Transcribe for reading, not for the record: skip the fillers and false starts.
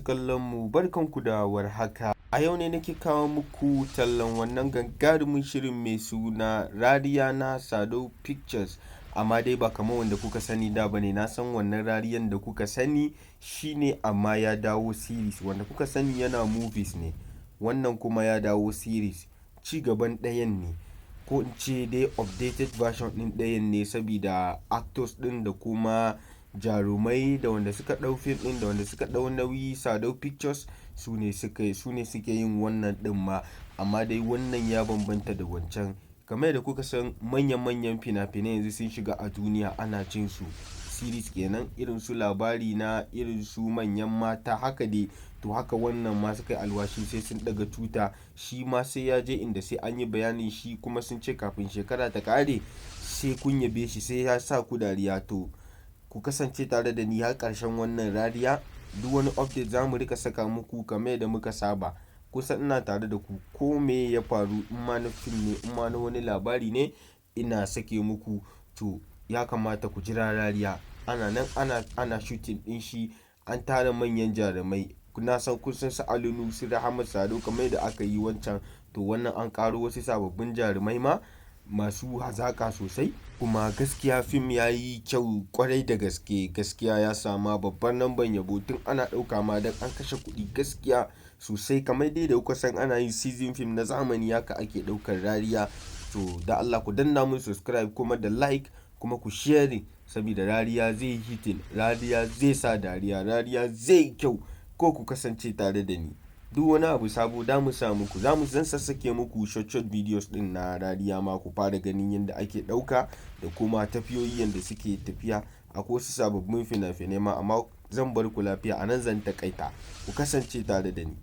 Masu kallon mu, barkanku da warhaka. A yau ne nake kawo muku tallan wannan gagarumin shirin mai suna Rariya na Sadau Pictures. Amma dai ba kamar wanda kuka sani da bane. Na san wannan rariyan da kuka sani shine, amma ya dawo series. Wanda kuka sani yana movies ne. Wannan kuma ya dawo series. Ci gaban ɗayan ne. Ko in ce dai updated version ɗin ɗayan ne, sabida actors ɗin da kuma jarumai da wanda suka ɗau fim ɗin da wanda suka ɗau nauyi Sadau Pictures su ne suke yin wannan ɗin ma. Amma dai wannan ya bambanta da wancan. Kamar yadda kuka san, manyan manyan fina-finai yanzu sun shiga a duniya, ana cin su series kenan, irin su Labari Na, irin su Manyan Mata, haka dai. To haka wannan ma suka yi alwashi sai sun ɗaga tuta, shi ma sai ya je inda sai an yi bayanin shi, kuma sun ce kafin shekara ta ƙare sai kun yabe shi, sai ya sa ku dariya. To ku kasance tare da ni har ƙarshen wannan rariya. Duk wani update za mu rika saka muku kamar yadda muka saba. Kusan ina tare da ku, ko me ya faru, in ma na fim ne, in ma na wani labari ne, ina sake muku. To ya kamata ku jira Rariya. Ana nan ana shooting ɗin shi, an tara manyan jarumai. Na san kun san su Ali Nuhu, su Rahama Sadau, kamar yadda aka yi wancan. To wannan an ƙaro wasu sababbin jarumai ma masu hazaƙa sosai. Kuma gaskiya fim ya yi kyau ƙwarai da gaske. Gaskiya ya sama babban lambar yabo tun ana ɗauka ma, don an kashe kuɗi gaskiya sosai. Kamar dai da kuka san ana yin season film na zamani, haka ake ɗaukar Rariya. To da Allah ku danna mun subscribe kuma da like kuma ku sharing, saboda Rariya zai yi hitting, Rariya zai sa dariya, Rariya zai yi kyau. Ko ku kasance tare da ni. Duk wani abu sabo da mu sa muku, za mu zan sassake muku short short videos ɗin na Rariya ma, ku fara ganin yadda ake ɗauka da kuma tafiyoyi yadda suke tafiya. Akwai wasu sababbin fina-finai ma, amma zan bar ku lafiya, a nan zan taƙaita. Ku kasance tare da ni.